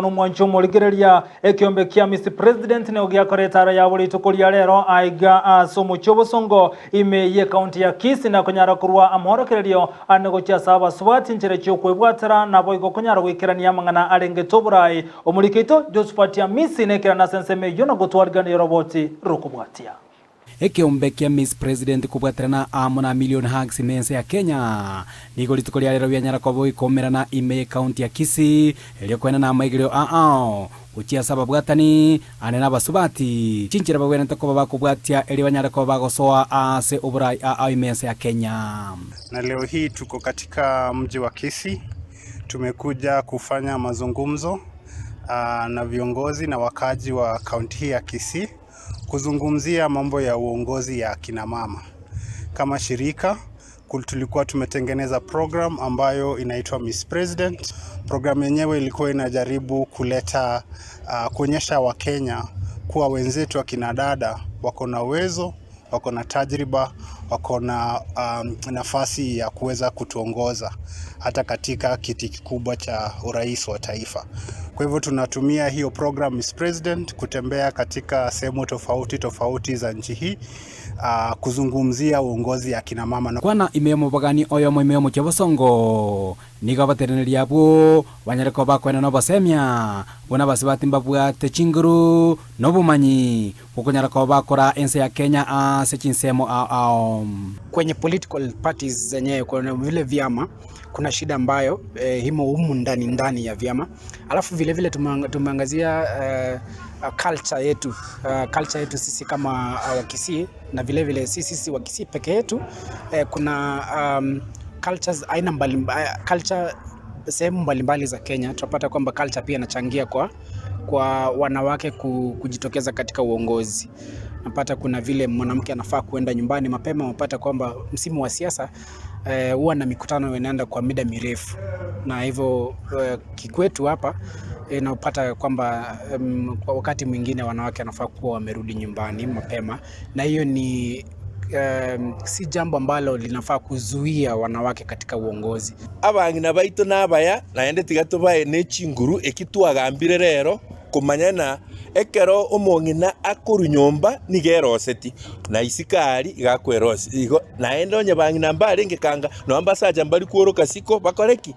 Omwancho omorigereria ekiombe kia Miss President nigo giakora etara yabo rituko ria rero aiga ase omochie obosongo ime ye county ya Kisii na konyara korwa amorokererio ane gochia ase abasubati nchera chiokwebwatera naboigo konyara goikerania amang'ana arengete oborai. Omoriki oito Josephat Amisi nekerana ase ensemo eyio na gotwariganiria oroboti rokobwatia. Ekeombe kia Miss President kobwaterana amo na Million Hugs ime ense ya Kenya nigo rituko ria rero bianyara koba goikomerana ime ye county ya Kisii erio koenana amaigerio ao gochia ase ababwatani ane na abasubati chinchera babwenerete koba bakobwatia erio banyare koba bagosoa ase oborai ao ime ense ya Kenya. Na leo hii tuko katika mji wa Kisii. Tumekuja kufanya mazungumzo na viongozi na wakaaji wa kaunti hii ya Kisii kuzungumzia mambo ya uongozi ya kina mama. Kama shirika tulikuwa tumetengeneza program ambayo inaitwa Miss President. Program yenyewe ilikuwa inajaribu kuleta kuonyesha Wakenya kuwa wenzetu wa kina dada wako na uwezo, wako na tajriba, wako na nafasi ya kuweza kutuongoza hata katika kiti kikubwa cha urais wa taifa. Kwa hivyo tunatumia hiyo program Miss President kutembea katika sehemu tofauti tofauti za nchi hii kuzungumzia uongozi ya kina mama. Kwana ime omobogani oyomo ime omochie bosongo nigo abateneneria abwo banyare koba bakoenana obosemia buna abasubati mbabwate chinguru na obomanyi bokonyara koba bakora ense ya Kenya ase chinsemo ao ao. Kwenye political parties zenyewe, kuna vile vyama, kuna shida ambayo imo humu ndani ndani ya vyama. Alafu vile vile tumeangazia culture yetu sisi kama Wakisii na vile vile sisi Wakisii peke yetu, kuna cultures aina mbalimbali, culture sehemu mbalimbali za Kenya tunapata kwamba culture pia inachangia kwa wanawake kujitokeza katika uongozi. Napata kuna vile mwanamke anafaa kuenda nyumbani mapema, unapata kwamba msimu wa siasa huwa na mikutano inaenda kwa mida mirefu, na hivyo kikwetu hapa inapata kwamba kwa wakati mwingine wanawake wanafaa kuwa wamerudi nyumbani mapema, na hiyo ni si jambo ambalo linafaa kuzuia wanawake katika uongozi. Abang'ina baito nabaya naende tiga tobae ne chinguru eki twagambire rero komanya ekero omong'ina akorwa nyomba niga eroseti na isikari igakwerosi igo naende onye bang'ina mbarenge kanga nonya mbasacha mbari kworoka siko bakore ki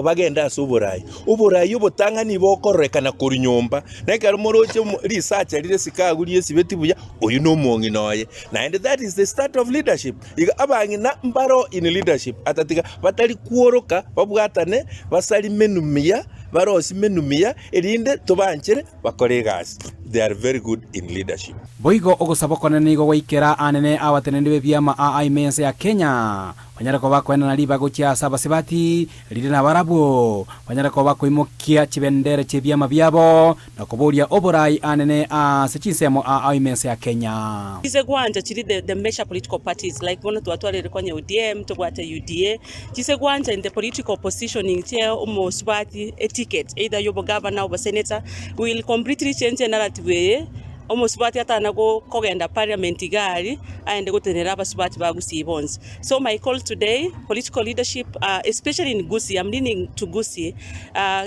bagende ase oborai oborai obotang'ani bokororekana korwa nyomba na ekero moroche risacha rire sikagu riesibeti buya oyo na omong'ina oye naende that is the start of leadership. Iga abang'ina mbaro in leadership atatiga batari kworoka babwatane basari menu miya barosi menu miya erinde tobanchere bakore egasi. They are very good in leadership. Boigo ogosaba konene nigo gwaikera anene abateneni b'ebiama aa ime ense ya Kenya banyare koba bakoenana ribaga gochia ase abasibati rire na barabwo banyare koba bakoimokia chibendera chia ebiama biabo na koboria oborai anene ase chinsemo aa ime ense ya Kenya. Ize gwanja chiri the major political parties like bono twatwarire kwenye ODM tobwate UDA chise gwanja in the political positioning che omosubati a ticket either yobo governor or senator will completely change the narrative eye omosubati atana go kogenda parliament gari aende gutenera abasubati ba Gusii bonsi. So my call today, political leadership, especially in Gusii, I'm leaning to Gusii,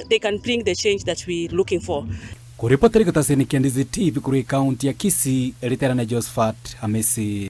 they can bring the change that we looking for. Kuripoteri gotaseni Kendizi TV kuri kaunti ya Kisii, Eriterane Josephat Hamisi.